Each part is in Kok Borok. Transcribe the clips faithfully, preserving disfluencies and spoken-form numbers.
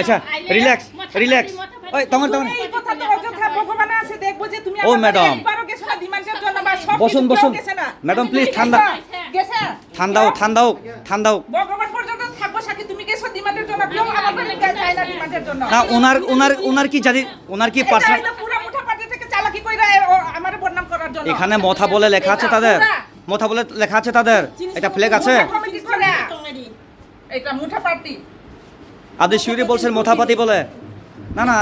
আচ্ছা, relax, relax. ওই, তখন, তখন। এই কথা তো অযথা ভগবান আছে, দেখবো যে তুমি ও, আমাকে ম্যাডাম। একবারও গেছো না ডিমান্ডের জন্য বা সব বসুন, কিছু বসুন। গেছে না। ম্যাডাম, তুমি প্লিজ, ঠান্ডা। গেছো? গেছে? ঠান্ডা হোক, ঠান্ডা হোক, ঠান্ডা হোক। ভগবান পর্যন্ত থাকবো সাক্ষী, তুমি গেছো ডিমান্ডের জন্য, কেউ আমার বাড়িতে যায় না ডিমান্ডের জন্য। না, ওনার, ওনার, ওনার কি জানি, ওনার কি এটা পার্সোনাল? এটা পুরো মুঠা পার্টি থেকে চালাকি কইরা এ, ও, আমারে বদনাম করার জন্য। এখানে মথা বলে লেখা আছে এটা তাদের? পুরা। মথা বলে লেখা আছে তাদের? জিনিসটা এটা ফ্ল্যাগ আছে? মুঠা কমিটি করে। এটা মুঠা পার্টি। আপনি শিউরে বলছেন মথা পার্টি বলে? না, না।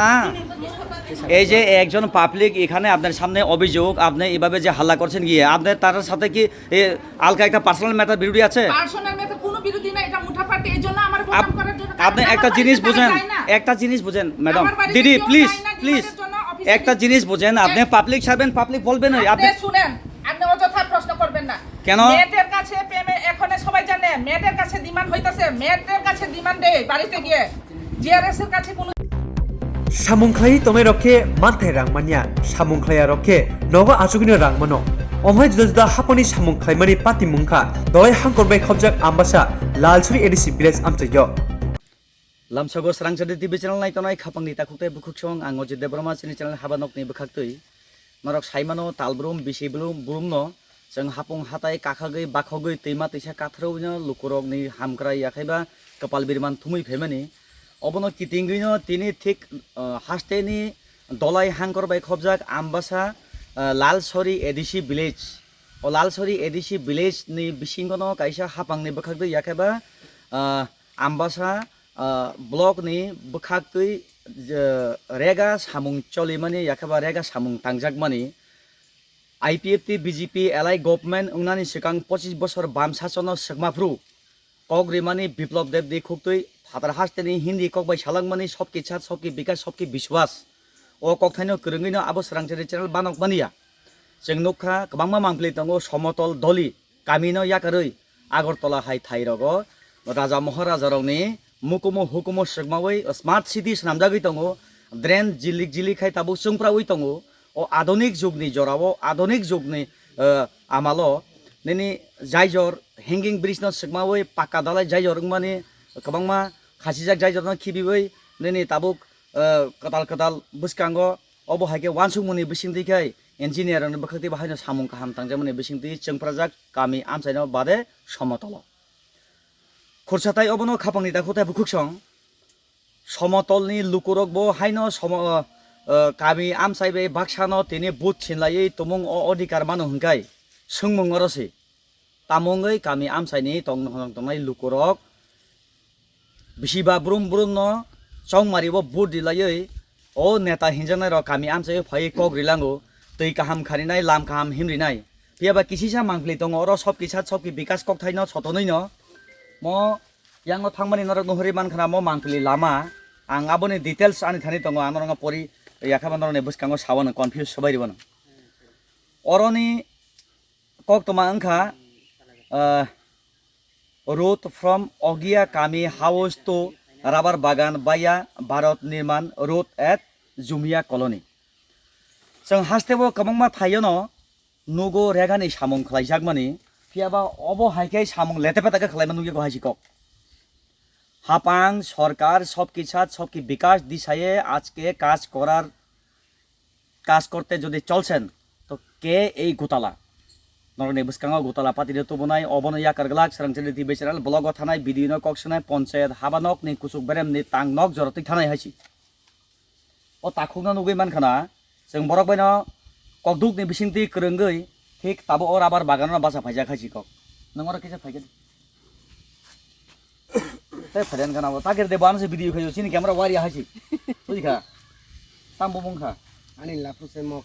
এই যে একজন পাবলিক এখানে আপনার সামনে অভিযোগ, আপনি এভাবে যে হাল্লা করছেন গিয়ে, আপনার তার সাথে কি এ, হালকা একটা পার্সোনাল ম্যাটার বিরোধী আছে? পার্সোনাল ম্যাটার কোনো বিরোধী না, এটা মুঠা পার্টি, এই জন্য আমার বদনাম আপ-, করার জন্য। আপনি কারণ একটা আমার জিনিস বাড়িতে বুঝেন, তারা যায় না। একটা জিনিস বুঝেন, ম্যাডাম। আমার বাড়িতে দিদি, কেউ প্লিজ, যায় না প্লিজ। ডিমান্ডের জন্য, অফিসে একটা জিনিস বুঝেন, আপনি পাবলিক সার্ভেন্ট, পাবলিক বলবেন ওই, আপনি আপনি শুনেন, আপনি অযথা প্রশ্ন করবেন না। কেন? মেয়েদের কাছে প্রেমে, এখন সবাই জানে, মেয়েদের কাছে ডিমান্ড হইতাছে, মেয়েদের কাছে ডিমান্ড দেয় বাড়িতে গিয়ে, জিআরএস এর কাছে কোনো Samung khlai tongnai rok khe manthai rang manya, samung khlaiya rok khe nogo achugwino rang mano. Omhai juda juda haphangni samung khlaimani patimung kha Dolai Hangkor bai khobjak Ambasa Lalsuri A D C village amchaio. Lamsogo Srangchari T V channel naitongnai khapangni takhuk tei bukhuksong, ang Ojit Debbarma, chini channel Haba Nokni bwkhaktwi. Norok saimano, talbrum, bisi blum, brumno chwng hapung hatai kakhagwi bakhogwi twima twisa katharwino lukurokni hamkrai yakhaiba kwpal birman thumwi phaimani. Obono kitingwino tini thik, ah, hasteni Dolai Hangkor bai khobjak Ambasa, ah, Lalsori A D C village. O Lalsori A D C village ni bisingono kaisa hapangni bwkhak twi yakheba, ah, Ambasa, ah, block ni bwkhak twi je rega samung cholimani yakheba rega samung tangjakmani. I P F T B J P alai government wngnani swkang pochis bosor bam sasono swkma phru kok rimani Biplop Deb ni khuktwi phatar hasteni Hindi kok bai salangmani "Sabki Saath, Sabki Vikas, Sabki Vishwas". O kokthaino kwrwngwino abo Srangchari channel banok mania. Chwng nukha kwbangma mangpili tongo, Somotol Doli kamino yakarwi Agartala hai thairogo raja moharajarokni mukumu hukumu swkmawi smart city swnamjagwi tongo, drain jilik jilik khai tabuk chwngprawi tongo. O adonik jugni jorao, adonik jugni, eh, amalo nini jaijor hanging bridge no swkmawi pakka dalai jaijor wngmani kwbangma khasijak jaijor no khibiwi nini tabuk, eh, kwtal kwtal bwskango. Obo hai khe uansukmungni bisingtwi khai engineer rokni bwkhak twi bahaino samung kaham tangjakmani bisingtwi chwngprajak kami amchaino bade Somotolo. Khursa tai obono khapangni dakhu tai bukhuksong. Somotolni lukurok bo haino somo-, eh, eh, kami amchai bai baksano tini vote sinlaiwi tumung o odhikar mano hwnkhai swngmung oro se. Tamo wngwi kami amchaini tong-, tong-, tongnai lukurok bisiba brum brumno chongmari o vote rilaiwi o neta hinjaknairok kami amchaio phaiwi kok rilango, twi kaham kharinai, lam kaham himrinai. Phiyaba kisisa mangpili tongo oro, Sabki Saath, Sabki Vikas kokthaino sotonwino mo yango thangmani norok nuhuri mankhana mo mangpili lama. Ang aboni details ani thani tongo, ang norokno pori yakhama norokni bwskango sawano confuse sobai ribano. Oroni koktwma wngkha, ah, road from Ogia Kami house to Rubber Bagan via Bharat Nirman Road at Jumia Colony. Chwng hasteo kwbangma thaiono nugo regani samung khlaijakmani, phiyaba obo hai khe samung lete peta khe khlaima nukya go hai si kok. Hapang sorkar Sabki Saath Sabki Vikas disaye ajke kaj korar, kaj korte jodi cholsen to ke ei gotala. Norokni bwskango gotala patino tubunai, obono yakar glak Srangchari T V channel, blogo thanai, video no kok sanai, ponchayat habanokni kuchuk beremni tangnok jorotwi thanai hai si. O takhukno nugwi mankha na, chwng borok baino kokdukni bisingtwi kwrwngwi thik tabuk o rubber bagano bacha phaijak hai si kok. Nwng oro kisa phaikhe. Tei phairyan gana bo takir de bo ano se video khayo, chini camera wari hai si. Bujikha? Tam bo mungkha. Ani laphru se mok.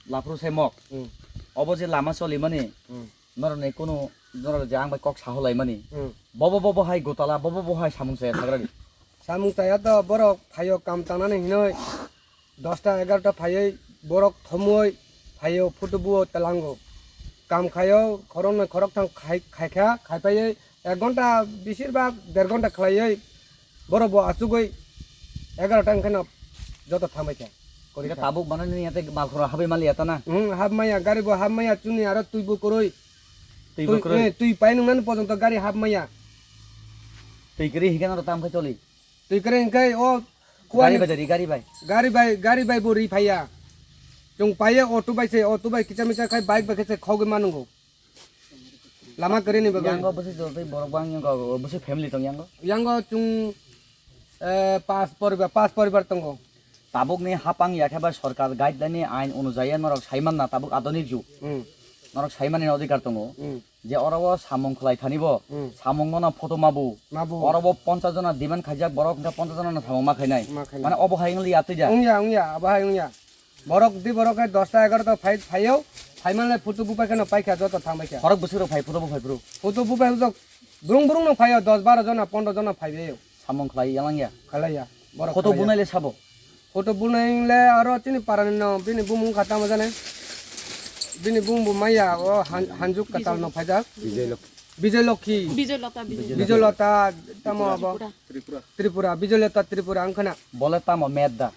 Laphru se mok. Hmm. Obo je lama cholimani. Hmm. Norokni kunu norok je ang bai kok saholaimani. Hmm. Bobo bobo hai gotala, bobo bobo hai samung chaya thagrani. Samung chaya to borok phaio kam tangnani hinoi dosta egarota phaioi borok thomoi phaio photo buo telango. Kam khaio khoroknoi khoroktham khai, khaikha, khaiphaioi ek ghonta bisir ba der ghonta khlaioi borok bo achugoi egarota wngkheno joto thambai kha. Korikha. Tabuk mano nini yate malkhoro habai mali yata na? Hmm, hab maya, gari bo hab maya, chuni aro twi bo koroi. Twi bo koroi? Eh, twi pai nung nani pojonto gari hab maya. Twi kwrwi hikhe no tam khe choli. Twi kwrwi hwnkhe o kuani gari bai, gari bai. Gari bai, gari bai bo ri phaiya. Chwng paiya auto bai se, auto bai kicha micha khai bike bai khe se khogwi manungo. Lama kwrwini bagwi. Yango bwswk jotoi borok bang yango, bwswk family tong yango? Yango chwng, eh, pas poribar, pas poribar tongo. Tabukni hapang yakhe ba sorkar guideline ni ain onujai norok saimanna tabuk adonir jug. Hmm. Norok saimani odhikar tongo. Hmm. Je oro o samung khlai thani bo, Hmm. samung no photo mabu. Mabu. Oro bo ponchas jona demand khaijak borok hwnkha ponchas jona no samung ma khainai. Ma khainai. Mane obo hai wngli atwi ja. Wngya, wngya, abo hai wngya. Borok di borok hai dosta egarota phai, phaio, phaimanle photo bupai kheno paikha joto thangbaikha. Borok bwswk rok phai photo buphai phuru. Photo bupai jok brung brung no phaio, dos baro jona, pondro jona phaibaio. Samung khlai yalangya. Khalaiya. Borok photo khalaiya. Bunai le sabo. Photo bunai le aro chini parani no bini bumung kha tamo jane. Bini bumung bo maya o han-, hanjuk katal no phaijak. Bijoy Lok-, Bijoy Lokhi. Bijoy Lota, Bijoy Bijoy Lota tamo abo. Tripura. Tripura, Bijoy Lota Tripura ang khana. Bole tamo med da.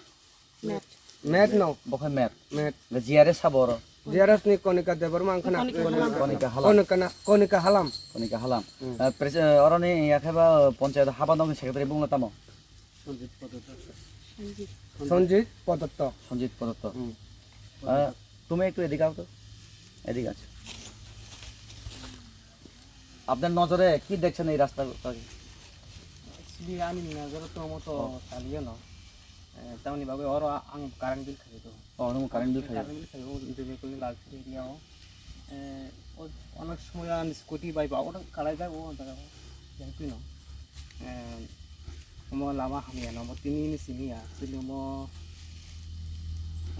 Met. Met no. Bo khe met. Met. Le G R S sabo oro. G R S ni Konika Debbarma ang khana. Konika Halam. Konika Halam. Konika na-, Konika Halam. Konika Halam. Hmm. Eh, pres-, eh, oroni yakhe ba, eh, panchayat haba nokni secretary bung le tamo? Sanjit Podotto. Sanjit Podotto. Sanjit Podotto. Hmm. Eh, তুমি একটু এদিকে আও তো। এদিকে আছো। আপনার নজরে কি দেখছেন এই রাস্তাটাকে? Actually, আমি নজরে তো মতো ও। চালিয়ে না। এ, তেমনি ভাবে ওরও আ-, আং current bill খাই তো। ও, নমো current bill খাই। Current bill খাই, ও দুই বেকুলি লাল area ও। এ, ও অনেক সময় আমি scooty bike বা ওটা কালাই যায়, ও জায়গা ও। যাই তুই না। এ, ওমো লামা হামিয়া না, ওমো তিনি নি সিনিয়া, actually ওমো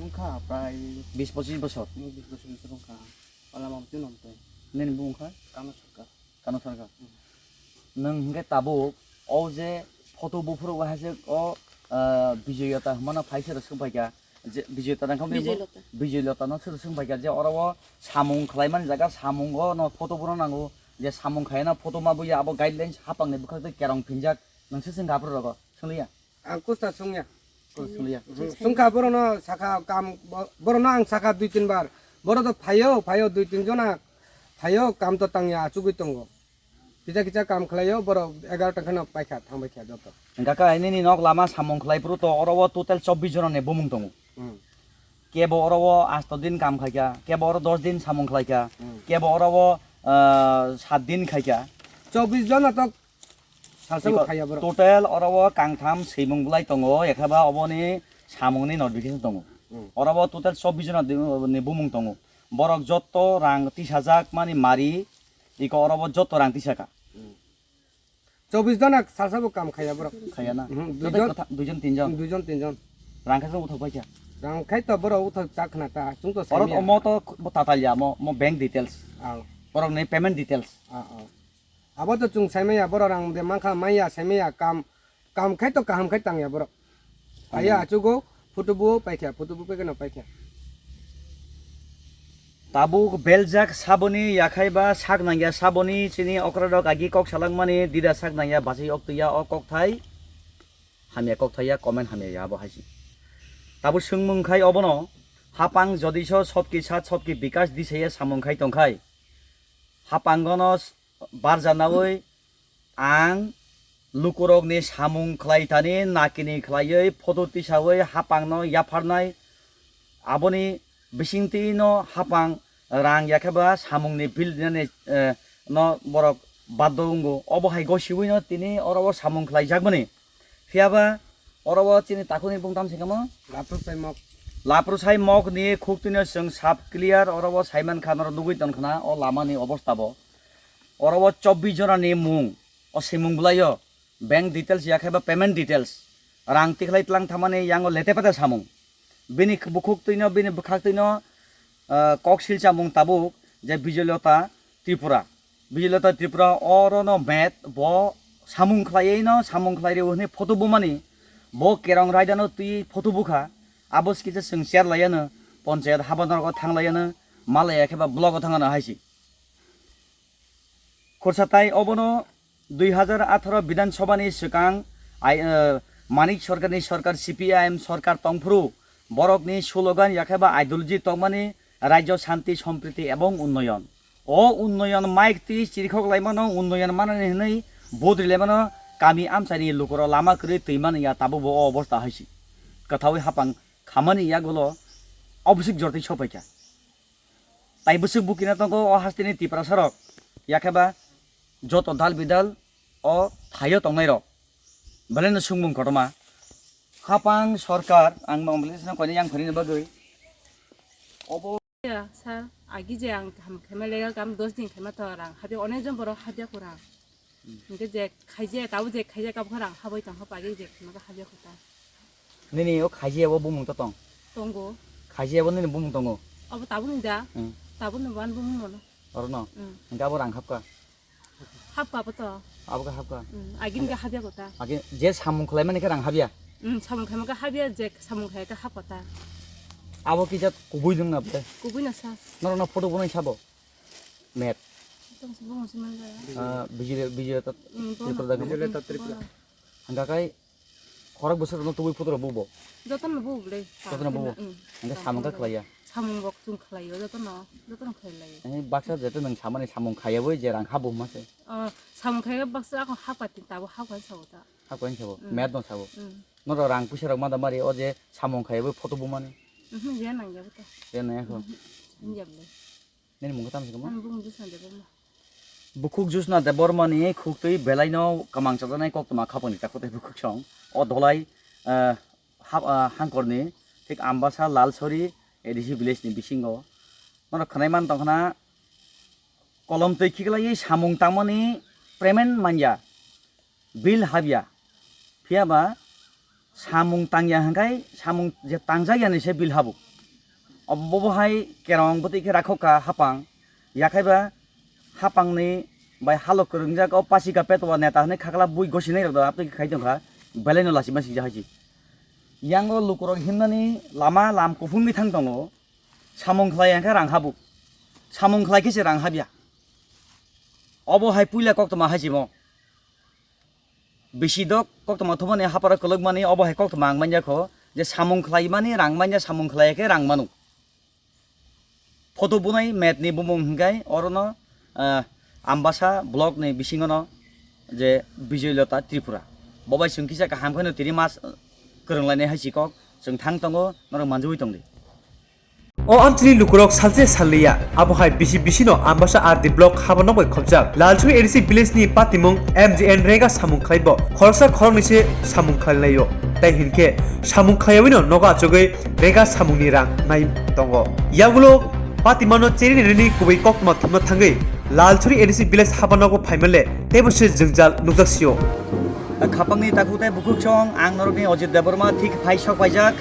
ওংখা প্রায় বিশ পঁচিশ বছর। উম, বিশ বছর ভিতরে ওংখা। Ola mam twi nom twi. Nini bumung kha? Kano Sarkar. Kano Sarkar. Hmm. Nwng hwnkhe tabuk o je photo buphuru o hai se o, ah, Bijoyota hwnmano phai se rw swng phaikha. Je Bijoyota nang khe Bijoylota. Bijoylota no se rw swng phaikha je oro o samung khlaimani jaga samungo no photo buno nango je samung khaina photo ma buya abo guidelines hapang ni bwkhak twi kerong phinjak nwng se swng kha aphuru rogo swng liya. Ang kusta sungya. Kusta sungya. Mhm. Sungkha borokno sakha kam, bo-, borokno ang sakha dui tin bar. Borok to phaio, phaio dui tin jona phaio, kam to tangya achugwi tongo. Kisa kisa kam khlaio, borok egarota kheno paikha, thangbaikha joto. Hwnkha khe nini nok lama samung khlai phuru to oro o total chobbish jona ni bumung tongo. Hmm. Kebo oro o asto din kam khaikha, kebo oro dos din samung khlaikha, Hmm. kebo oro o, ah, sat din khaikha. Chobbish jona to Salsa bo Iko khaiya borok. Total oro o kangtham swimung bwlai tongo, ekhe ba oboni samungni notification tongo. Hmm. Oro o total chobbish jona ni bumung tongo. Borok jotto rang tisajak mani mari, iko oro o jotto rang tisaka. Hmm. Chobbish jona salsa bo kam khaiya borok. Khaiya na? Mhm, Joto duijon. Kotha-, duijon, tinjon. Duijon, tinjon. Rang khe chwng uthok paikha? Rang khai to borok uthok chak khna ta, chwng to Oro saiya. Omo to bo tatal ya, mo, mo bank details. Ah. Borok ni payment details. Ah, ah. Abo to chwng saimaya, borok rang de mankha maya saimaya, kam, kam khai to kaham khai tangya borok. Phaiya Hmm. achugo, photo bo paikha, photo bo paikha no paikha. Tabuk beljak saboni yakhai ba sak nangya saboni chini okra rok agi kok salangmani dida sak nangya bachai oktwiya o kokthai hamya kokthaiya comment hamya ya abo haisi. Tabuk swngmung khai obono hapang jodiso sotki sat sotki bikas disaya samung khai tongkhai hapangono barjanaui ang lukurokni samung khlai thani nakini khlaiwi photo tisaui hapangno yapharnai. Aboni bisingtwino hapang rang yakheba samungni bill dinani, eh, no borok baddo wngo. Obo hai gosiwino tini oro o samung khlaijakmani. Phiyaba oro o chini takhukni bung tam singkamo? Laprusai mok. Laprusai mokni khuktwino chwng sub clear oro o saimankha norok nugui tongkhna o lamani obostabo. Oro o chobbish jonani mung, o swimung bwlaio, bank details ya khe ba payment details, rang tikhlai tlang thamani yango lete pete samung. Bini bukhuk twino, bini bwkhak twino, ah, kok silchamung tabuk je Bijoylota Tripura. Bijoylota Tripura oro no met bo samung khlaiwi no, samung khlai rw hwnwi photo bumani, bo kerong raida no twi photo bukha, abo se kisa chwng chair laiya no, ponchayat haba norok o thang laiya no, ma laiya khe ba block o thang ano hai se. Khorsa tai obono dui hazar atharo Bidhan Sabha ni swkang ai, eh, Manik Sarkar ni sarkar, C P I M sarkar tongphuru borokni slogan yakhe ba ideology tongmani Rajya Shanti Sampriti ebong Unnoyon. O Unnoyon mic twi chirikhok laimano, Unnoyon manani hwnwi vote rilaimano Kami amchaini lukurok lama kwrwi twi mani ya tabukbo o obostha hai si. Kwthaui hapang khamani yagulo obwswk jortwi sopaikha. Tai bwswk bukina tongo o hasteni Tiprasarok, yakheba joto dal bidal o thaio tongnairok. Belai no swngmung kotorma. Hapang sorkar, ang mong belai sino koine yang phani bagwi. Obo Ya, sir, agi je ang kaham khaima lega kam dos din khaima to rang habya onek jon borok habya ko rang. Hmm. Hingke je khaije, tabo je khaije kabo kha rang haboi tong kha pagi je khaima kha habya ko ta. Nini o khaije abo bumung to tong. Tongo. Khaije abo nini bumung tongo. Abo tabuni da. Hmm. Tabuni ban bumung mono. Oro no. Hmm. Hingke abo rang habka. Hapka bo to. Abo khe hapka. Mm, agini khe habya kota. Agi je samung khlaimani khe rang habya. Mm, samung khaima khe habya, je samung khai khe hapkota. Abo kisa kubui nwng na ble. Kubui na sa. Norok na photo bunai sabo. Met. Tong si bung si man jaya. Ah, bijile, bijile tat. Mm, bono. Tripura da. Bijile tat Tripura. Bono. Hingka kai Khorok bwswk rokno tubui photo rok bubo. Jotono bubo ble. Jotono bubo. Mm. Hingke samung khe khlaiya. Samung rok chwng khlaio jotono, jotono khlai laio. Eh, baksa jeto nwng samani samung khaiya bai je rang habo hwnma se. Oh, samung khaiya baksa ako hapati tabo hapkan sabo ta. Hapkan sabo, mm, met no sabo. Mm. Norok rang puisa rok mada mari o je samung khaiya bai photo bumani. Mhm, je nang jabo ta. Je nang ako. Mhm. Nini mung khe tamo se kwma? Ani bumung Jyotsna Debbarma. Bukhuk Jyotsna Debbarmani khuk twi belaino kwmang chajaknai koktwma khapangni takhuk tei bukhuk song. O dolai, eh, hap-, ah, hangkorni thik Ambasa Lalsori A D C village ni bisingo. Norok khwnai man tongkhna kolom twi khiklaiwi samung tangmani payment manya. Bill habya. Phiya ba samung tangya hwnkhe samung je tangjakya ni se bill habo. Obo bo hai kerong bwtwi khe rakhok kha hapang. Yakhai ba hapang ni bai halok kwrwngjak o Pasika Petwa neta hwnwi khakla bui gosinai rok da aptwi khai tong kha belai no lachima singja hai si. Yang o lukurok himnani lama lam kuphung ni thang tongo. Samung khlai hwnkhe rang habo. Samung khlai khe se rang habya. Obo hai puila koktwma hai simo. Bisi dok koktwma thumani haparo kwlwkmani obo hai koktwma ang manya kho je samung khlaimani rang manya, samung khlaiya khe rang mano. Photo bunai met ni bumung hwnkhe orono, ah, Ambasa block ni bisingono je Bijoy Lota Tripura. Bo bai chwng kisa kaham kheno tini mas, ah, kwrwnglainai hai si kok chwng thang tongo norok manjui tongdi. O amchini lukurok salse salliya, abo hai bisi bisino Ambasa R D block haba nok bai khopjak. Lalsuri A D C village ni patimung M G N Rega samung khlaibo, khoroksa khoroknwi se samung khlainai o. Tai hinkhe samung khlaiwi no nogo achugwi Rega samungni rang nai tongo. Yagulo patimano cherini rini kubui koktwma thumna thangwi Lalsuri A D C village haba nogo phaimale teibo se jwngjal nukjak sio. Khapangni takhuk tei bukhuk song ang norokni Ajit Debbarma thik phai sok paijak.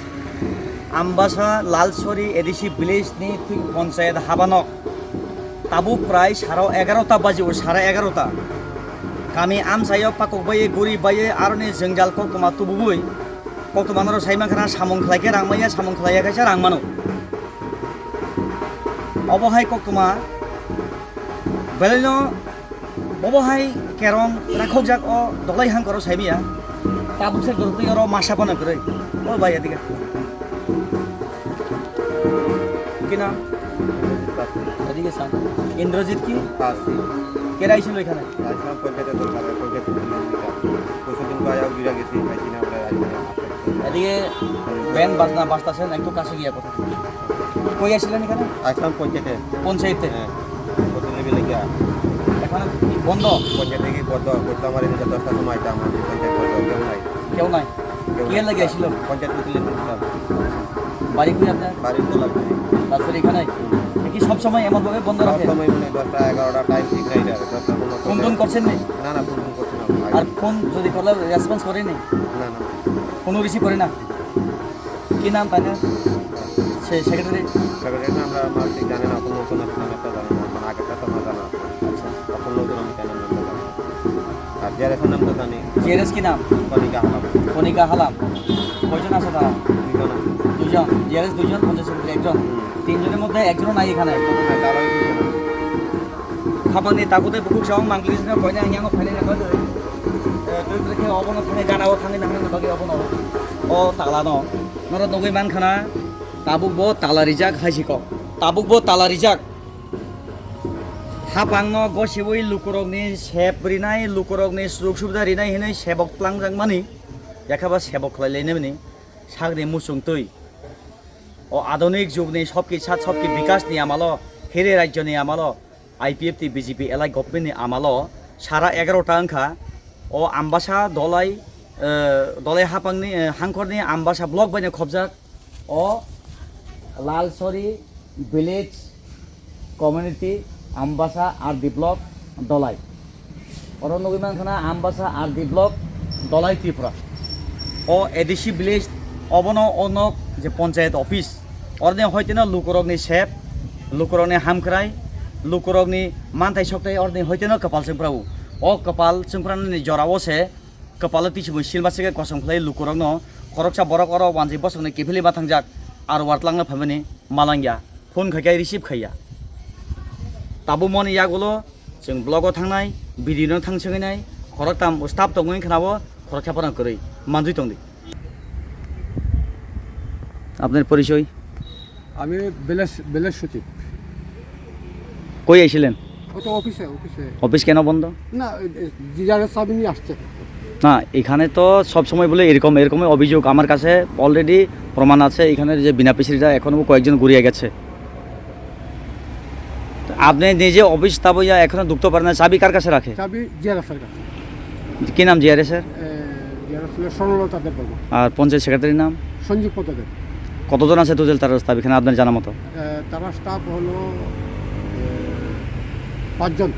Ambasa Lalsori A D C village ni thik ponchayat habanok. Tabuk prai saro egarota baji o, sare egarota. Kami amchaio pakok bai, guri bai, aroni jwngjal koktwma tububui. Koktwma norok sai mankha na samung khlai khe rang manya, samung khlaiya khe se rang mano. Obo hai koktwma belaino Bobo hai kerong rakhokjak o dolai hangkoro saimiya. Tabuk se dortwi oro masa phano kwrwi. O bai, edige. Ki naam? Edige san. Indrajit ki? Kasi. Kera aisilo ekhane? Aisilo, পঞ্চায়েতে দরকার, পঞ্চায়েত। পরশু দিন তো আয়া ঘুরে গেছি, পাইছি না, আমরা আইছি না। এদিকে ব্যান্ড বাজনা বাজতেছেন, একটু কাছে গিয়ে কথা। কই আসছিলেন এখানে? আসলাম পঞ্চায়েতে। পঞ্চায়েতে? হ্যাঁ। কত লেভেলে গিয়া? এখানে কি বন্ধ? পঞ্চায়েতে কি বন্ধ? করতে আমার এদিকে দশটার সময় আইতাম, আমি পঞ্চায়েত বন্ধ, কেউ নাই। কেউ নাই? কেউ কিয়ের নাই। লাগি আসছিল? পঞ্চায়েত মিটিংয়ে বলছিলাম। বাড়ি কই আপনার? বাড়ি তো লাগবে। তারপরে এখানে? হুম। এ কি সব সময় এমন ভাবে বন্ধ সব রাখে? সময় মানে দশটা, এগারোটা টাইম ঠিক নাই এটার। দশটার কোনো ফোন টোন করছেন নি? না, না, ফোন টোন করছে না। আর ফোন যদি করলে রেসপন্স করেনি? না, না। ফোনও রিসিভ করে না? কি নাম তাই না? সে সেক্রেটারি? সেক্রেটারি নাম আমরা, আমার ঠিক জানি না, এখন নতুন আছে, নাম একটা জানি না, মানে আগেরটা তো আমার জানা আছে। আচ্ছা। এখন নতুন আমি কেন নামটা জানি না। আর জিআরএস এর নাম তো জানি। জিআরএস কি নাম? কণিকা হালাম। কণিকা হালাম। কয়জন আছে তারা? দুইজন আছে। দুইজন? জিআরএস দুইজন, পঞ্চায়েত সেক্রেটারি একজন? হুম। তিনজনের মধ্যে একজনও নাই এখানে? একজনও নাই, তারাই দুইজন আছে। Khapangni takhuk tei bukhuk song mangpili sino koine ang yango phainai na bagwi. Eh, twi twi khe obono thangwi gana o thangwi nang nang bagwi obono. O tala no. Norok nugwi mankha na, tabuk bo tala rijak hai si kok. Tabuk bo tala rijak. Hapangno gosiwi lukurokni sep rinai, lukurokni sujog subida rinai hinwi sebok tlangjakmani, yakhaba sebok khlai lainani sakni muchung twi. O adunik jugni sobki sat sobki bikasni amalo, hiri rajyoni amalo, I P F T B J P allied government ni amalo sara egaroh ta wngkha. O Ambasa Dolai, eh, Dolai hapangni, eh, hangkhorni Ambasa block baino khobjak. O Lalsori village community Ambasa R D block Dolai. Oro nugwi mankha na Ambasa R D block Dolai Tripura. O A D C village obono onok je panchayat office. Oroni hoiteno lukurokni sep, lukurokni hamkrai, lukurokni manthai sokthai oroni hoiteno kwpal chwngprao. O kwpal chwngpranani jorao se kwpalo tisumui silma sike kosom khlai lukurokno khoroksa borok oro wanjwi bosongni kiphilwi ma thangjak, aro wartlangna phaimani malangya, phone khaikhe receive khaiya. Tabuk moni yagulo chwng blogo thangnai, B D O no thang swngwi nai, khoroktam staff tongwi khna-o, khoroksa phano kwrwi manjwi tongdi. আপনার পরিচয়? আমি village, village সচিব। কই আইছিলেন? ও তো অফিসে, অফিসে। অফিস কেন বন্ধ? না, এ, এ, জিআরএস সাহেব নিয়ে আসছে। না, এখানে তো সব সময় বলে এরকম, এরকমই অভিযোগ। আমার কাছে অলরেডি প্রমাণ আছে, এখানে যে বিনা পিসিটা এখনো কয়েকজন ঘুরিয়ে গেছে। তো আপনি নিজে অফিস তা বইয়া এখনো ঢুকতে পারেন না, চাবি কার কাছে রাখে? চাবি জিআরএস এর কাছে। কি নাম জিআরএস এর? এ, জিআরএস হলো স্বর্ণলতা দেববর্মা। আর পঞ্চায়েত সেক্রেটারির নাম? সঞ্জীব পদ দেব। কতজন আছে টোটাল তারা স্টাফ এখানে আপনার জানা মতো? এ, তারা স্টাফ হলো, এ, পাঁচজন।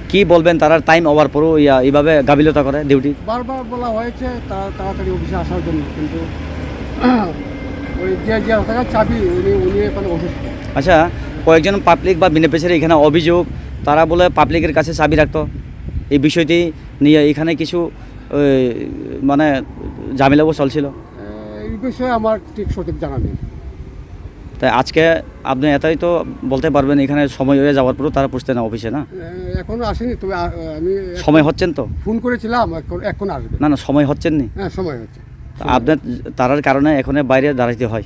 কি বলবেন, তারা টাইম ওভার পরও ইয়া, এইভাবে গাফিলতা করে ডিউটি? বারবার বলা হয়েছে তা-, তাড়াতাড়ি অফিসে আসার জন্য, কিন্তু ওই যে, যে থাকার চাবি, উনি, উনি এখন অসুস্থ। আচ্ছা, কয়েকজন পাবলিক বা বেনিফিশিয়ারি এখানে অভিযোগ, তারা বলে পাবলিকের কাছে চাবি রাখতো। এই বিষয়টি নিয়ে এখানে কিছু, ওই, মানে, ঝামেলাও চলছিল। এ, এই বিষয়ে আমার ঠিক সঠিক জানা নেই। তাই আজকে আপনি এটাই তো বলতে পারবেন, এখানে সময় হয়ে যাওয়ার পরও তারা পুষতে না অফিসে, না? এ, এখনো আসেনি, তবে আ-, আমি এখন সময় হচ্ছেন তো? ফোন করেছিলাম, এখন, এখন আসবে। না, না, সময় হচ্ছেন নি? হ্যাঁ, সময় হচ্ছে। তা সময়। আপনার তারার কারণে এখানে বাইরে দাঁড়াইতে হয়?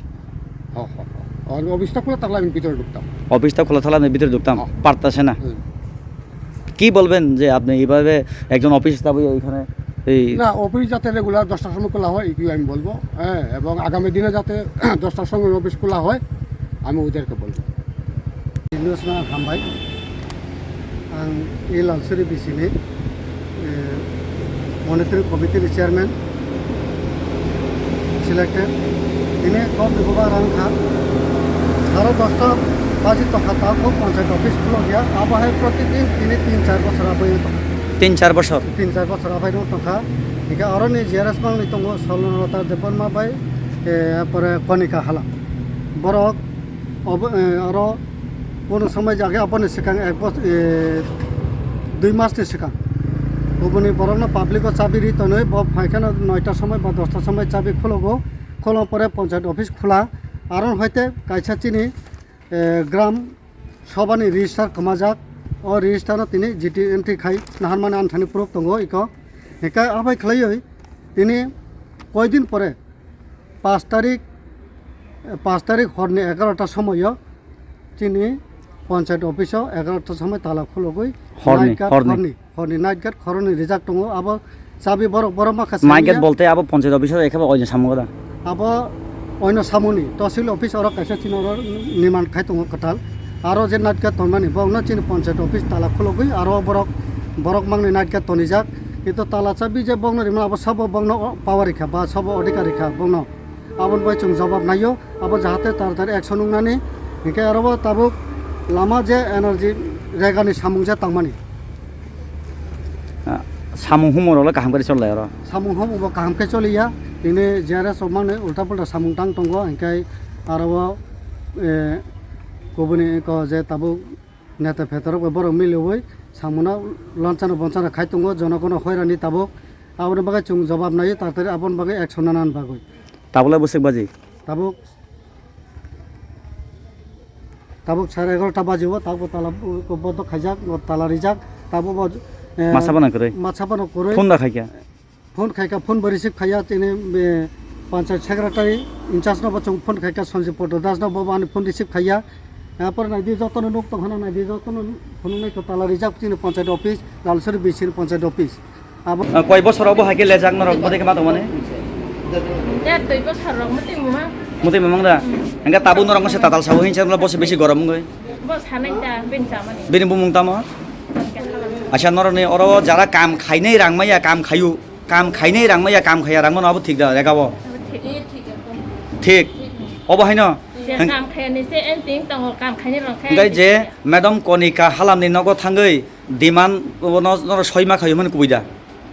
হ্যাঁ, হ্যাঁ, হ্যাঁ। আর অফিসটা খোলা থাকলে আমি ভিতরে ঢুকতাম। অফিসটা খোলা থাকলে আমি ভিতরে ঢুকতাম, হ্যাঁ। পারতাছে না। হুম। কি বলবেন যে আপনি এইভাবে একজন অফিস স্টাফ হয়ে এখানে এই না, অফিস যাতে রেগুলার দশটার সময় খোলা হয়, এটুকুই আমি বলবো। হ্যাঁ, এবং আগামী দিনে যাতে দশটার সময় অফিস খোলা হয়, আমি ওদেরকে বলবো। Businessman hambai, ang e Lalsuri bisini, eh, monitoring committee ni chairman selected. Tini kok ni bubagra wngkha sare dosta baji tongkha, ta kok panchayat office khulok ya, abo hai protidin tini tin char bochor abai tongkha. Tin char bochor? Tin char bochor abai tongkha. Hingke aroni G R S mangni tongo Solonata Debbarma bai, eh, pore Konika Hala. Borok obo, eh, aro Bono somoi jagwi aboni swkang ek bos-, eh, dui mas ni swkang. Oboni borokno public o chabi ri tonwi, bo phaikheno noita somoi ba dosta somoi chabi khologo, kholong pore panchayat office khula. Aro hoite kaisa chini, eh, gram sobha ni register kwmajak, o register no tini G T entry khai naharmani ani thani proof tongo iko. Hinkhe abai khlaiwi tini koidin pore, Pash tarik, pash tarik horni egarota somoio chini panchayat office o egarota somoi tala khulogwi horni, night guard horni. Horni, horni night guard khoroknwi rijak tongo. Abo chabi borok, borok ma kha night guard saniya. Bolte abo panchayat office o ekheba oino samung da? Abo oino samungni, tahsil office oro kaisa chini oro niman khai tongo kwtal. Aro je night guard tongmani, bokno chini panchayat office tala khulogwi aro borok, borok mangni night guard tonijak. Kintu tala chabi je bokno rimani abo sabo bokno o-, power rikha ba sabo odhikar rikha bokno. Aboni bai chwng jawab naio, abo jahate taratari action wngnani. Hinkhe aro bo tabuk lama je energy regani samung je tangmani. Ah, samung humung rok le kaham khe cholai oro? Samung humung bo kaham khe choliya. Tini G R S rok mangni ulta pulta samung tang tongo, hinkhe aro bo, eh, kubuni ko je tabuk neta phetarok bai borok miliwi samungno lonchana bonchana khai tongo, jonogono hoirani tabuk. Aboni bagwi chwng jawab naio, taratari aboni bagwi action nanani bagwi. Tabuk le bwswk baji? Tabuk, tabuk sare egarota baji o, tabuk tala, uh, bondo khaijak, o tala rijak, tabuk bo, eh, masa phano kwrwi? Masa phano kwrwi. Phone da khaikha? Phone khaikha, phone bo receive khaiya, tini, eh, panchayat secretary in charge no bo chwng phone khaikha, Sanjib Patra Das no bo ani phone receive khaiya. Yapor naidi jotono nuk tong hana naidi jotono phunuknai to tala rijak chini panchayat office, Lalsuri bisini panchayat office. Abo Ah, koi bosor obo hai khe lejak norok bodai khe ma tongmani? Ya, twi bosor rok muti muma. Muti mamang da? Engka tabu norok masa tatal sabo hinsa mula bosi besi gorom wngwi. Bo sanai ta, bin samani. Bini bumung tamo? Acha norok ni oro jara kam khainai rang maya kam khayu, kam khainai rang maya kam khaya rang mano abo thik da rega bo? Thik. Thik. Obo haino? Je Heng- kam khaya ni se en ting tongo, kam khainai rang khaya Engkai ni je se. Madam Konika halam ni nogo thangwi demand no, no soi ma khayu mani kubui da?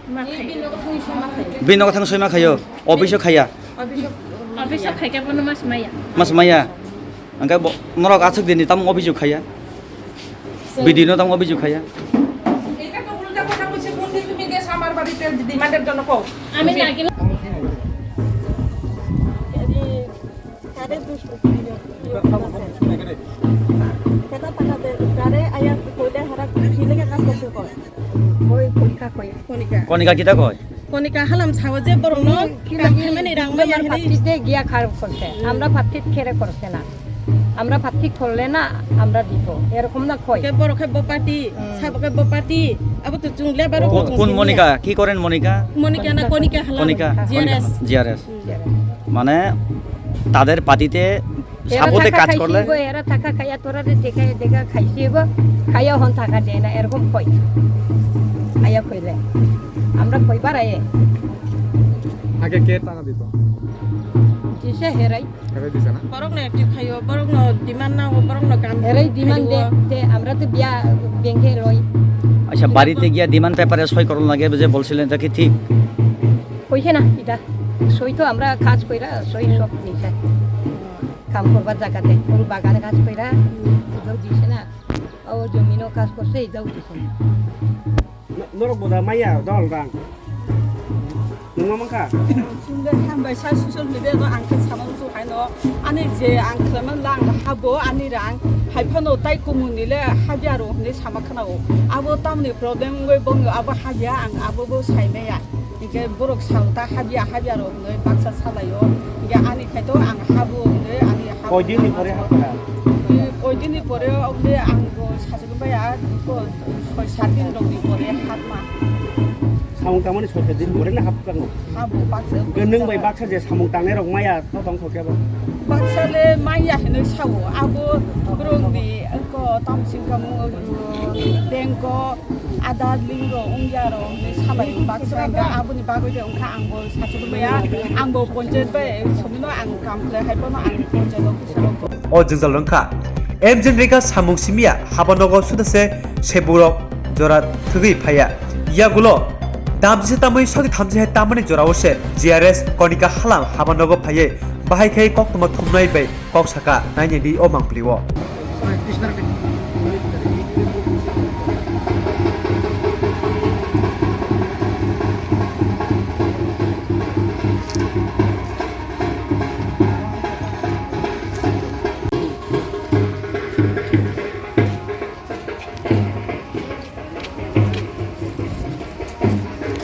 Ma khayo. Bini nogo thang soi ma khayo. Office o khaya. Office o khai khe bono mas maya. Mas maya. Engkai bo norok aswk dini tam office o khaya. Bidi no tam office o khaya. এটা তো উল্টা কথা বলছে, কোন দিন তুমি গেছো আমার বাড়িতে ডিমান্ডের জন্য কও? আমি না গেলে তারে দুষ কেটা টাকা দে, তারে আয়া কইলে হারা কি লেগে কাজ করতে কয়? ওই কইকা কই। কনিকা। কনিকা কিতা কয়? কনিকা হালাম ছাও যে বড় ন, কাম খাইমানি রাং মাইয়া আমার হেনি। পার্টিতে গিয়া খারাপ করছে। আমরা পার্টিত খেরে করছে না। আমরা পার্টি করলে না, আমরা দিব। এরকম না কয়। কে বড় কে বপাটি, হুম। ছাব কে বপাটি, আবো তো চুংলে বারো কোন, কোন মনিকা? কি করেন মনিকা? মনিকা না কনিকা হালাম। কনিকা? জিআরএস। জিআরএস। হুম। মানে তাদের পার্টিতে এরা সাপোর্টে থাকা কাজ খাই করলে? শিখবো, এরা থাকা খাইয়া তোরা যে দেখে, দেখে খাইছি গো, খাইয়া হন থাকা যায় না, এরকম কই। আয়া কইলে। আমরা কই বাড়াইয়ে। আগে কে টাকা দিত? দিছে হেরাই। হেরাই দিছে না? বরং না একটি খাইও, বরং না ডিমান্ড না, বরং না কাম এরাই ডিমান্ড দে, খাইও। দে, আমরা তো বিয়া ব্যাংকে লই। আচ্ছা, বাড়িতে গিয়া ডিমান্ড পেপারে সই করুন লাগে যে বলছিলেন, এটা কি ঠিক? কইছে না, এটা সই তো আমরা কাজ কইরা, সই সব নিছে। কাম করবার জায়গাতে, কোন বাগানে কাজ কইরা, এটাও দিছে না। ও জমিনও কাজ করছে, এটাও দিছে না। Norok boda maya dol rang. Nungma mankha? Sungde hambai sa social media no ang khe sama musu hai no. Ani je ang khlaimani lang habo ani rang. Hai phano tai kumun ni le habya ro hwnwi sama khna o. Abo tamni problem wngwi bongni abo habya ang abo bo sai maya. Hingke borok sao ta habya, habya rok hwnwi baksa salaio. Hingke ani khaito ang habo hwnwi ani habo. Koidini pore hapkha? Koidini pore obde ang bo sajagwi baya, ko soi sat din rokni pore hapma. Samung tangmani soi sat din pore na hapkha no? Habo baksa. Hingke nwng bai baksa je samung tangnai rok maya to tong thok kebo? Baksa le maya hinwi sao, abo borokni ko tamsing kamung bengko. Ada lingo ungya ro hwnwi salai baksa wngkha, aboni bagwi de wngkha ang bo sasu maya, ang bo ponchayat bai somino ang kam khlai hai bono ang ponchayat office ro. O jwngjal wngkha M J Rega samung simiya haba nogo suda se seburok jora thwgwi phaiya. Yagulo damjisa tamwi soki thamjisa hai tamani jorao se G R S Konika halam haba nogo phaiwi bahai khai koktwma thumnai bai kok saka nainani o mangpili o.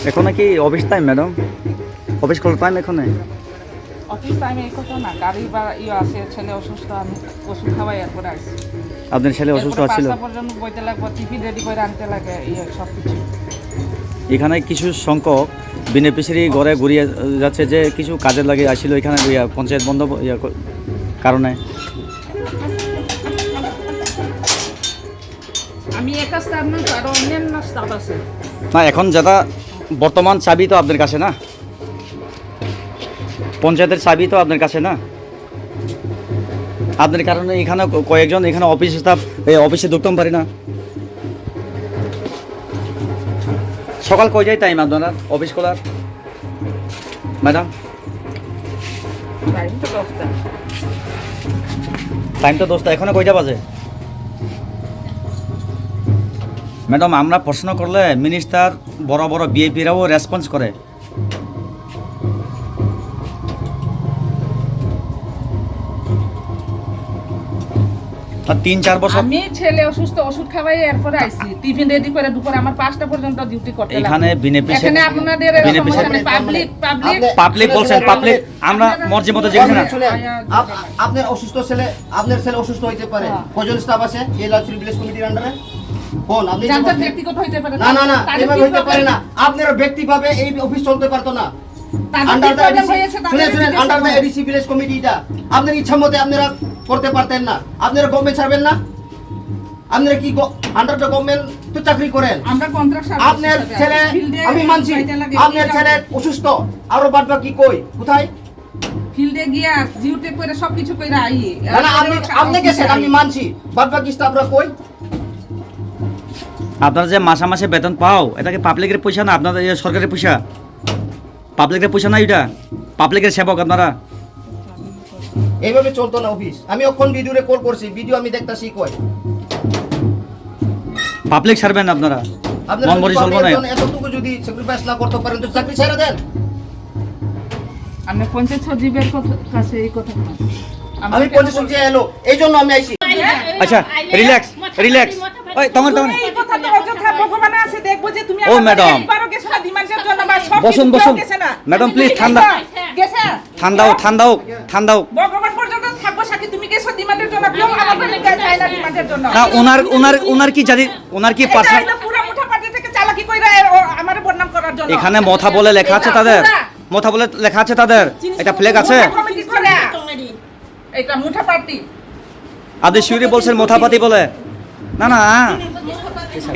এখন নাকি office time, madam? Office খোলার টাইম এখন? অফিস টাইমে এই কথা না, গাড়ি বা ইয়ে আছে, ছেলে অসুস্থ, আমি ওষুধ খাওয়াই, এরপরে আসি। আপনার ছেলে অসুস্থ এরপরে আছিল? পাঁচটা পর্যন্ত বইতে লাগবো, টিফিন রেডি করে আনতে লাগে, ইয়ে সব কিছু। এখানে কিছু সংখ্যক বেনিফিশিয়ারি ঘরে ঘুরিয়ে যাচ্ছে, যে কিছু কাজের লাগে আসছিল এখানে, ইয়া, পঞ্চায়েত বন্ধ, ইয়া, ক-, কারণে। আমি একা স্টাফ না, আরো অন্যান্য স্টাফ আছে। না, এখন যেটা বর্তমান চাবি তো আপনার কাছে না, পঞ্চায়েতের চাবি তো আপনার কাছে না, আপনার কারণে এখানে ক-, কয়েকজন এখানে অফিস স্টাফ, এই অফিসে ঢুকতাম পারি না। সকাল কয়টায় টাইম আপনারা অফিস খোলার, ম্যাডাম? টাইম তো দশটা। টাইম তো দশটা, এখনো কয়টা বাজে? ম্যাডাম, আমরা প্রশ্ন করলে মিনিস্টার, বড় বড় ভিআইপিরাও রেসপন্স করে। আর তিন চার বছর আমি ছেলে অসুস্থ, ওষুধ খাওয়াই এরপরে আইছি। টিফিন রেডি করে দুপুর আমার পাঁচটা পর্যন্ত ডিউটি করতে লাগে। এখানে বিনা পয়সা, এখানে আপনাদের এরকম বিনা পয়সা সমস্যা নেই। Public, public. আপনি পাবলিক বলছেন, শুনে, পাবলিক। শুনে। আমরা আপনারা মর্জি মতো যেখানে শুনে, শুনে। আপ-, আপনার অসুস্থ ছেলে, আপনার ছেলে অসুস্থ হইতে পারে। হ্যাঁ। কয়জন স্টাফ আছে এই লালছড়ি ভিলেজ কমিটির আন্ডারে? কোন? আপনি যার যার ব্যক্তিগত হইতে পারে। না, না, না, তাদের এভাবে কি হইতে পারে প্রবলেম? না। আপনার ব্যক্তিভাবে এই অফিস চলতে পারতো না। তাদের আন্ডার কি দ্য প্রবলেম এডিসি, হয়েছে? তাদের শুনে, শুনে, এডিসি আন্ডার দ্য আছে। এডিসি ভিলেজ কমিটি এটা। আপনার ইচ্ছা মতে আপনারা করতে পারতেন না। আপনারা গভর্নমেন্ট সার্ভেন্ট না? আপনারা কি গ-, আন্ডার দ্য গভর্নমেন্ট তো চাকরি করেন? আমরা কন্ট্রাক্ট সার্ভিস আপনার হিসাবে ছেলে, আছি। ফিল্ডে আমি মানছি, যাইতে লাগে, আপনার ফিল্ডে ছেলে যাইতে লাগে। অসুস্থ, আরো বাদ বাকি কই? কোথায়? ফিল্ডে গিয়া ডিউটি করে সবকিছু করে আই। না, না, আপনি, আপনি গেছেন, আমি মানছি। বাদ বাকি স্টাফরা কই? আপনারা যে মাসে মাসে বেতন পাও, এটা কি পাবলিকের পয়সা না আপনাদের, ইয়ে, সরকারের পয়সা? পাবলিকের পয়সা না এটা? পাবলিকের সেবক আপনারা? এইভাবে চলতো না অফিস। আমি অখন বিডিওরে কল করছি, বিডিও আমি দেখতাছি কই। পাবলিক সার্ভেন্ট আপনারা। আপনারা মন যদি ভরি চলবো পাবলিকের না। জন্য এতটুকু যদি স্যাক্রিফাইস না করতে পারেন, তো চাকরি ছেড়ে দেন। আমি পঞ্চায়েত সচিবের কথা, কাছে এই কথা বলবো। আমি পঞ্চায়েত সচিব এলো, এই জন্য আমি আইছি। আচ্ছা, রিল্যাক্স, রিল্যাক্স। ওই, তখন, তখন। তুমি এই কথা তো অযথা ভগবান আছে, দেখবো যে তুমি ও, আমাকে ম্যাডাম। একবারও গেছো না ডিমান্ডের জন্য বা সব বসুন, কিছু কেউ বসুন। গেছে না। ম্যাডাম, প্লিজ, তুমি ঠান্ডা। গেছো? গেছে? ঠান্ডা হোক, ঠান্ডা হোক, ঠান্ডা হোক। ভগবান পর্যন্ত থাকবো সাক্ষী, তুমি গেছো ডিমান্ডের জন্য, কেউ আমার বাড়িতে যায় না ডিমান্ডের জন্য। না, ওনার, ওনার, ওনার কি জানি, ওনার কি এটা পার্সোনাল হয়তো পুরা মুঠা পার্টি থেকে চালাকি কইরা এর ও আমারে বদনাম করার জন্য। এখানে মথা বলে লেখা আছে এটা তাদের? পুরা মথা বলে লেখা আছে তাদের? এটা ফ্ল্যাগ আছে? মুঠা কমিটি করে। এটা মুঠা পার্টি। আদে শিউরি বলছেন মথা পার্টি বলে। না, না।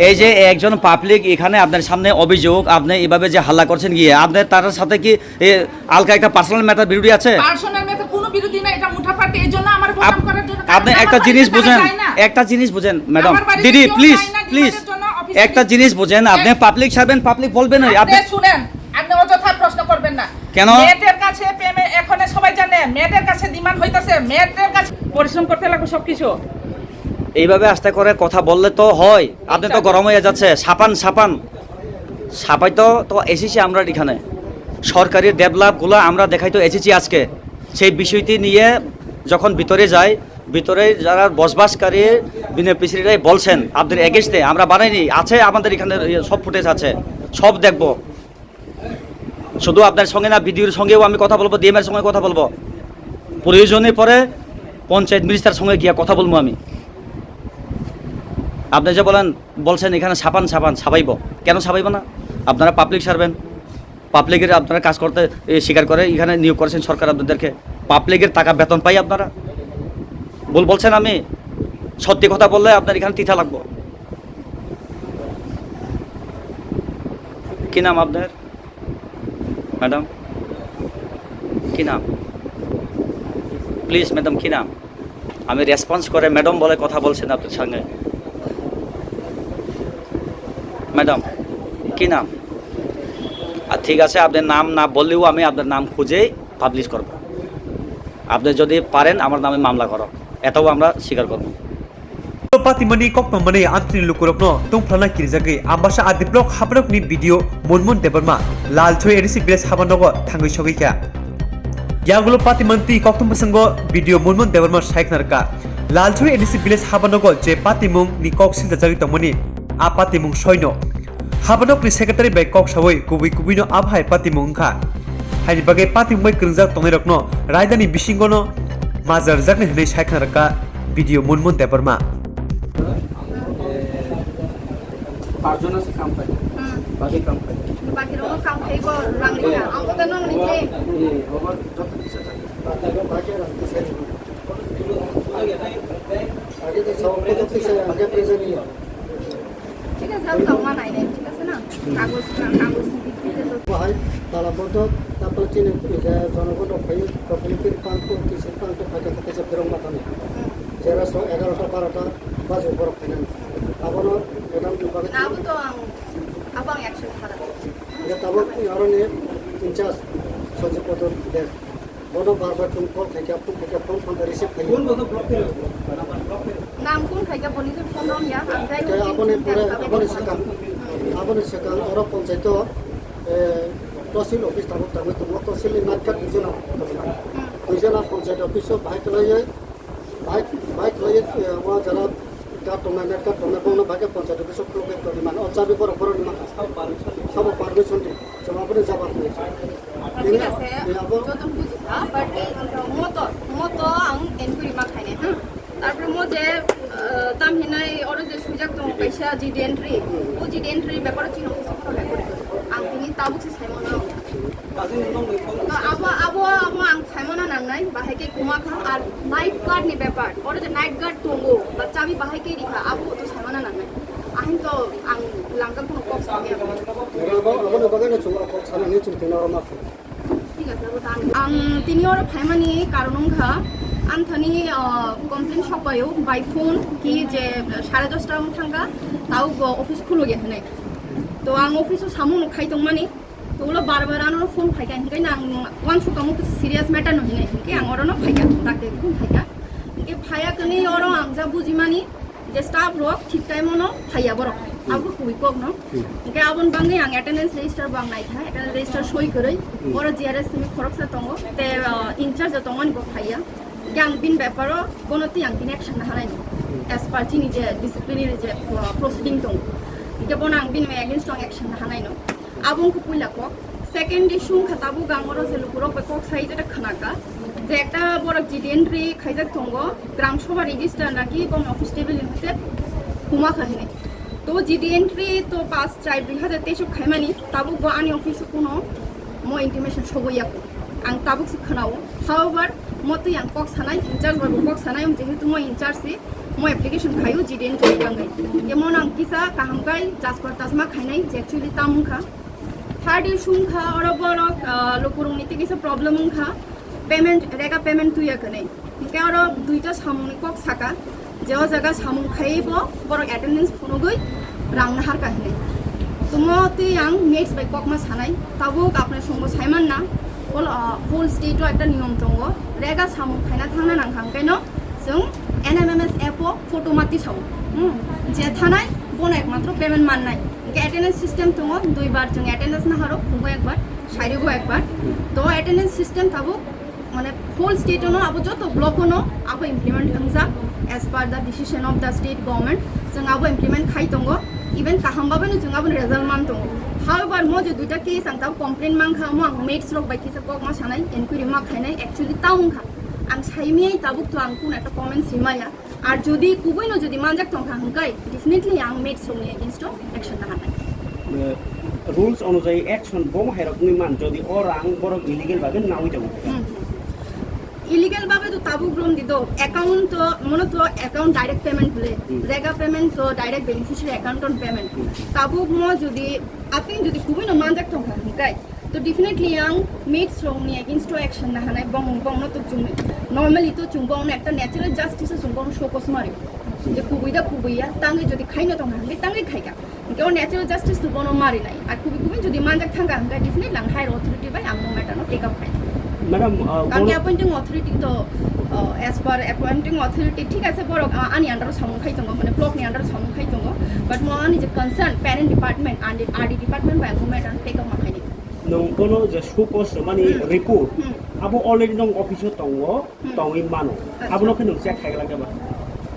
এই যে একজন পাবলিক এখানে আপনার সামনে অভিযোগ, আপনি এভাবে যে হাল্লা করছেন গিয়ে, আপনার তার সাথে কি এ, হালকা একটা পার্সোনাল ম্যাটার বিরোধী আছে? পার্সোনাল ম্যাটার কোনো বিরোধী না, এটা মুঠা পার্টি, এই জন্য আমার বদনাম আপ-, করার জন্য। আপনি কারণ একটা আমার জিনিস বাড়িতে তারা বুঝেন, যায় না। একটা জিনিস বুঝেন, ম্যাডাম। আমার বাড়িতে দিদি, কেউ প্লিজ, যায় না প্লিজ। ডিমান্ডের জন্য অফিসে। একটা জিনিশ বুঝেন, আপনি হ্যাঁ। পাবলিক সার্ভেন্ট, পাবলিক বলবেন ওই, আপনি আপনি শুনেন, আপনি অযথা প্রশ্ন করবেন না। কেন? মেয়েদের কাছে প্রেমে এখন সবাই জানে, মেয়েদের কাছে ডিমান্ড হইতাছে, মেয়েদের কাছে পরিশ্রম করতে লাগবে সবকিছু। এইভাবে আস্তে করে কথা বললে তো হয়, আপনি তো গরম হয়ে যাচ্ছে, সাপান, সাপান। সাপাই তো, তো এসেছি আমরা এখানে, সরকারি ডেভেলপগুলো আমরা দেখাই তো এসেছি আজকে। সেই বিষয়টি নিয়ে যখন ভিতরে যাই, ভিতরে যারা বসবাসকারী বেনিফিশিয়ারিরাই বলছেন, আপনাদের এগেইনস্টে আমরা বানাইনি, আছে আমাদের এখানে, ইয়ে, সব ফুটেজ আছে, সব দেখব। শুধু আপনার সঙ্গে না, বিডিওর সঙ্গেও আমি কথা বলবো, ডিএম এর সঙ্গে কথা বলবো, প্রয়োজনে পরে পঞ্চায়েত মিনিস্টার সঙ্গে গিয়ে কথা বলবো আমি। আপনি যে বলেন, বলছেন এখানে সাপান, সাপান সাপাইব, কেন সাপাইব না? আপনারা পাবলিক সার্ভেন্ট, পাবলিকের আপনারা কাজ করতে, এ, স্বীকার করে এখানে নিয়োগ করেছেন সরকার আপনাদেরকে, পাবলিকের টাকা বেতন পাই আপনারা। ভুল বলছেন আমি? সত্যি কথা বললে আপনার এখানে তিথা লাগবো। কি নাম আপনার, ম্যাডাম? কি নাম? প্লিজ ম্যাডাম, কি নাম? আমি রেসপন্স করে ম্যাডাম বলে কথা বলছেন আপনার সঙ্গে। ম্যাডাম, কি নাম? আর ঠিক আছে, আপনার নাম না বললেও আমি আপনার নাম খুঁজেই পাবলিশ করব। আপনি যদি পারেন আমার নামে মামলা করো, এটাও আমরা স্বীকার করব। Patimani kok tongmani amchini lukurokno tungphlana kirijagwi Ambasa R D block haborokni B D O Monmon Debbarma Lalchori A D C village habanogo thangwi sogwi kha. Yagulo patimani twi koktwma bwskango B D O Monmon Debbarma sai khna rwkha, Lalchori A D C village habanogo je patimungni kok siljajagwi tongmani, a patimung soino. Habanokni secretary bai kok sawi kubui kubuino abo hai patimung wngkha. Haini bagwi patimung bai kwrwngjak tongnairokno raidani bisingono majra rwjaknai hwnwi sai khna rwkha B D O Monmon Debbarma. পাঁচজন আছে কাম পায়। হুম। বাকি কাম পায়। বাকি রকম কাম খাইব, রাম রেখা। আমাকে তো নুন নিতে। এই, ওভার যত দিছে থাকে। আগে তো সব কিছু দিছে, আগে প্রেজেন্ট নিয়ে। ঠিক আছে, আমি তো আমার নাই নাই, ঠিক আছে না? কাগজ, কাগজ বিক্রিতে তো Bahai tala bodo, tapan chini, je, jonogon rok phai, tokli kiri pang tu, kisi pang tu, phai khe kisa berong matani. Jera so egarota, barota, bajo borok phainani. Abono madam ni bagwi. Abo to ang, abo ang action kharak. Je tabok ni aroni in charge, Sanjib Bodol Deb. Bono bar bar phone call khaikha, phone khaikha, phone phone receive khaikha. Phone bono block khaikha, number block khaikha. Nang phone khaikha, boni se phone rong ya, ang jai Khe phone aboni phone pore, khaikha, aboni phone sakang, aboni sakang, oro panchayat o, eh, tosil office tabok tabok tongo, tosil ni nightclub duijona. Hmm. Duijona panchayat office o bahai kwlaiwi, Bike, bike lai, eh, wa jara card tongnai, net card tongnai, bongno bike panchayat office o khuluk ek toni mano, o chabi borok borok ni mano. Sabo permission di, sabo aboni jawab di. Thik ase, eh, abo joto bujikha, but ei moto, moto ang enquiry ma khainai, ha. Tarpore mo je, eh, tam hinai oro je sujak tongo kaisa G D entry, o G D entry beparo chini office o khuluk ek toni. Ang tini tabuk se saimano. To abo, abo, abo ang saimano nangnai, bahai khe kwma kha, ar night guard ni bepar, oro je night guard tongo, ba chabi bahai khe rikha, abo to saimano nangnai. Ahin to ang langka kuno kok samya. Abo, abo ni bagwi no chwng kok sanani chwng tino oro ma phai. Thik ase, abo ta ang, ang tini oro phaimani karon wngkha, ang thani, ah, complaint sokpaio by phone ki je sare dosta wng thangkha, tao bo office khulogya hinai. To ang office o samung no khai tongmani, To ulo bar bar ano phone phaikha, hinkhai na ang uansukha mo kisa serious matter no hinwi, hinkhe ang orono phaikha, dakti phone phaikha. Hinkhe phaiya kwnwi oro ang ja bujimani je staff rok thik time ono phaiya borok. Abo kubui kok no. Hinkhe aboni bagwi ang attendance register bo ang naikha, attendance register soi kwrwi. Oro G R S simi khoroksa tongo, te, uh, in charge tongmani bo phaiya. Hinkhe ang bini beparo bono twi ang tini action nahanai no. As per chini je disciplinary je, uh, proceeding tongo. Hinkhe bono ang bini against o ang action nahanai no. Abo wngkha puila kok. Second issue wngkha tabuk ang oro je lukurok bai kok sai jeta khwnaka. Je ekta borok G D entry khaijak tongo, Gram Sabha register naki boni office table ni hoite huma kha hinwi. To G D entry to pass char dui hazar teis o khaimani, tabuk bo ani office o kuno mo intimation soboiya ko. Ang tabuk se khwnao. However, mo twi ang kok sanai, in charge bai bo kok sanai, jehetu mo in charge se, mo application khaio G D entry ni bagwi. Emon ang kisa kaham kai jasper tasma khainai, je actually tam wngkha. Third issue wngkha, oro borok, ah, lukurokni tei kisa problem wngkha, payment, rega payment tuya kwnwi. Hinkhe oro duita samungni kok saka, je o jaga samung khaiwi bo borok attendance phunugwi rang naharka hinwi. Tumo tei ang mates bai kokma sanai, tabuk apnai songbo saimanna, whole, ah, whole state o ekta niyom tongo, rega samung khaina thangna nangkha, hwnkhe no chwng N M M S app o photo ma tisao. Hmm. Je thanai bono ekmatro payment mannai. Hinkhe attendance system tongo, duibar chwng attendance naharo, phungo ekbar, sairigo ekbar. To attendance system tabuk, mane, whole state o no abo joto block o no abo implement wngjak as per the decision of the state government. Chwng abo implement khai tongo, even kaham babai no chwng aboni result man tongo. However, mo je duita case ang tabuk complain mankha, mo ang mates rok bai kisa kokma sanai, enquiry ma khainai, actually ta wngkha. Ang saimiyai tabuk to ang kun ekta comments rimaya. Ar jodi kubui no jodi manjak tongkha hwnkhe definitely ang mates rokni against o action naharnai. Eh, rules onujayi action bomo hairokni man jodi o rang borok illegal bagwi nawi tongo. Hmm. Illegal bagwi to tabuk romdi do account to mono to account direct payment bole. Hmm. Rega payment to direct beneficiary account on payment. Hmm. Tabuk mo jodi apni jodi kubui no manjak tongkha hwnkhe To definitely ang mates rokni against o action nahanai, bong, bongno to chwng normally to chwng bongno ekta natural justice o chwng bongno show cause mari. Je kubui da kubui ya, tangwi jodi khaino tongkha hwnkhe tangwi khaikha. Hwnkhe o natural justice to bono marinai. Ar kubui kubui jodi manjak thangkha hwnkhe definitely ang higher authority bai ang bo matter no take up khai. Madam, uh, Karon bono appointing authority to, uh, as per appointing authority thik ase borok, uh, ani under o samung khai tongo, mane block ni under o samung khai tongo. But mo ani je concern parent department and R D department bai ang bo matter no take up ma khaini. Nwng bono je show cause rwmani Hmm. report, Hmm. abo already nwng office o tongo, Hmm. tongwi mano. Acha. Abono khe nwng check khaigwlak ba?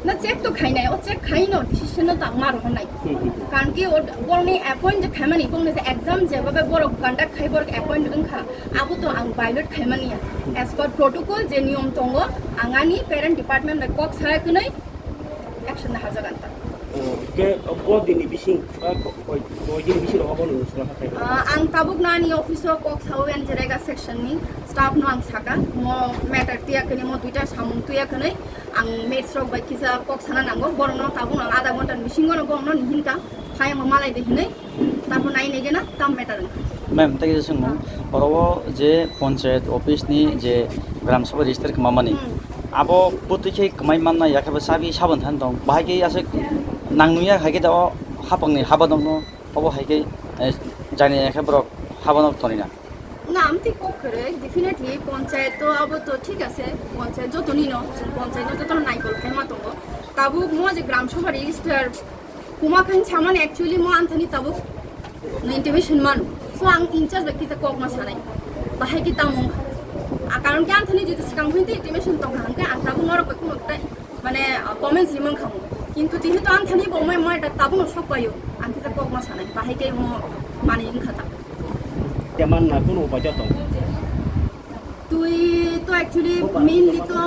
Na, check to khainai, o check khaino decision no tangma rw hwnai. Hmm, hmm. Karon ki o borokni appoint je khaimani, bongni je exam je babe borok conduct khai borok appoint wngkha, abo to ang violate khaimani ya. Hmm. As per protocol je niyom tongo, ang ani parent department bai kok sa kwnwi action naharjak ang ta. Oh, ke, oh, bo dini bising, ah, ko-, koi, koi dini bising rogo bo nung sura hatai. Ah, ang tabuk nani office o kok sao and jerega section ni staff no ang saka, mo matter tiya kani mo duita samung tuya kani ang mates rok bai kisa kok sana nango, borok no tabuk no ada ghonta ni bisingo no borok no nihinka, hai mo malai de hinui. Tamo nai nai gena tam matter wngkha. Ma'am, tei kisa swngmung, oro o je panchayat office ni je gram sabha register kma mani, Hmm. abo bwtwi khe kwmai manna ya khe bo chabi sabon than tong. Bahai khe aswk nang nung ya hai khe da o hapang ni haba dong no, obo hai khe, eh, jani ya khe borok haba no tonina. Na, amtwi kok kwrwi, definitely panchayat to abo to thik ase, panchayat joto ni no, chwng panchayat no joto no naikol khai ma tongo. Tabuk mo je gram sabha register Kuma khe samani actually mo anthani tabuk intimation manu. So ang in charge bai kisa kok ma sanai. Bahai ki tamo. Akar Hingke ang thani jodi swkang hwnwi twi intimation tongkha, hingke ang tabuk norok bai khumuk tei, mane, ah, comments rimang khamu. Kintu jehetu ang thani bo mai mai ta tabukno sok paio, ang kisa kok ma sanai, bahai khe mo mani wngkha ta. Teman na kuno upacha tong. Twi to actually mainly to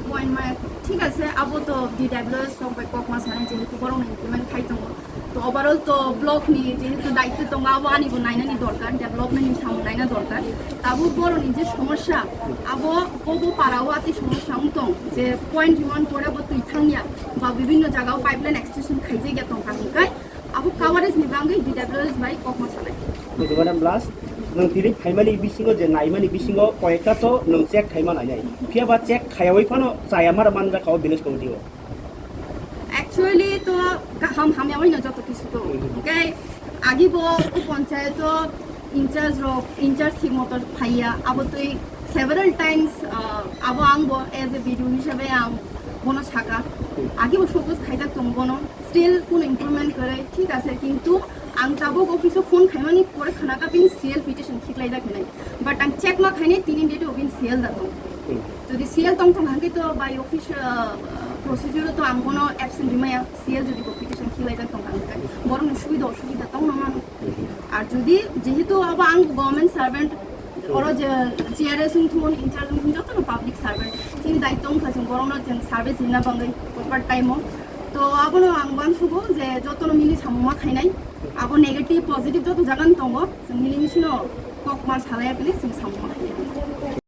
point ma, thik ase, abo to D W S rok bai kok ma sanai, jehetu borok implement khai tongo. To overall to block ni jehetu daityo tongo, abo ani bo nainani dorkar, development ni samung naina dorkar. Tabuk borok ni je somosya, abo bobo para o ati somosya wng tong, je point rimani pore bo twi thangya, ba bibinno jaga o pipeline extension khaijak ya tongkha hingkai, abo coverage ni bagwi D W S bai kok ma sanai. Madam, last, nwng tini phaimani bisingo je naimani bisingo koyekta to nwng check khaima nainai. Phiya ba check khayawi phano chaya mara manjakha o village committee o. Actually to kaham hamya oino joto kisu to. Mhm. Hingke agi bo o panchayat o in charge rok, in charge thik moto phaiya, abo twi several times, ah, abo ang bo as a B D O hisabe ang bono saka. Mhm. Agi bo focus khaijak tong bono, still kuno improvement kwrwi, thik ase, kintu ang tabuk office o phone khaimani pore khana ka bini C L petition khiklaijak hinwi. But ang check ma khainai tini date o bini C L da tong. Hmm. Jodi C L tong thang hangke to by office, uh, procedure to ang bono absent rimaya, C L jodi bo petition khilaijak tong hangke. Borok ni subida osubida tong nang ano. Ar jodi jehetu abo ang government servant, oro je G R S wng thun, in charge wng thun, joto no public servant. Chini daityo wngkha chwng borok no chwng service rina bagwi proper time o. To abono ang uansugo je joto no mili samung ma khainai. Abo negative, positive joto jaga no tongo. Chwng mili misino kok ma salai ya kile chwng samung ma khainai.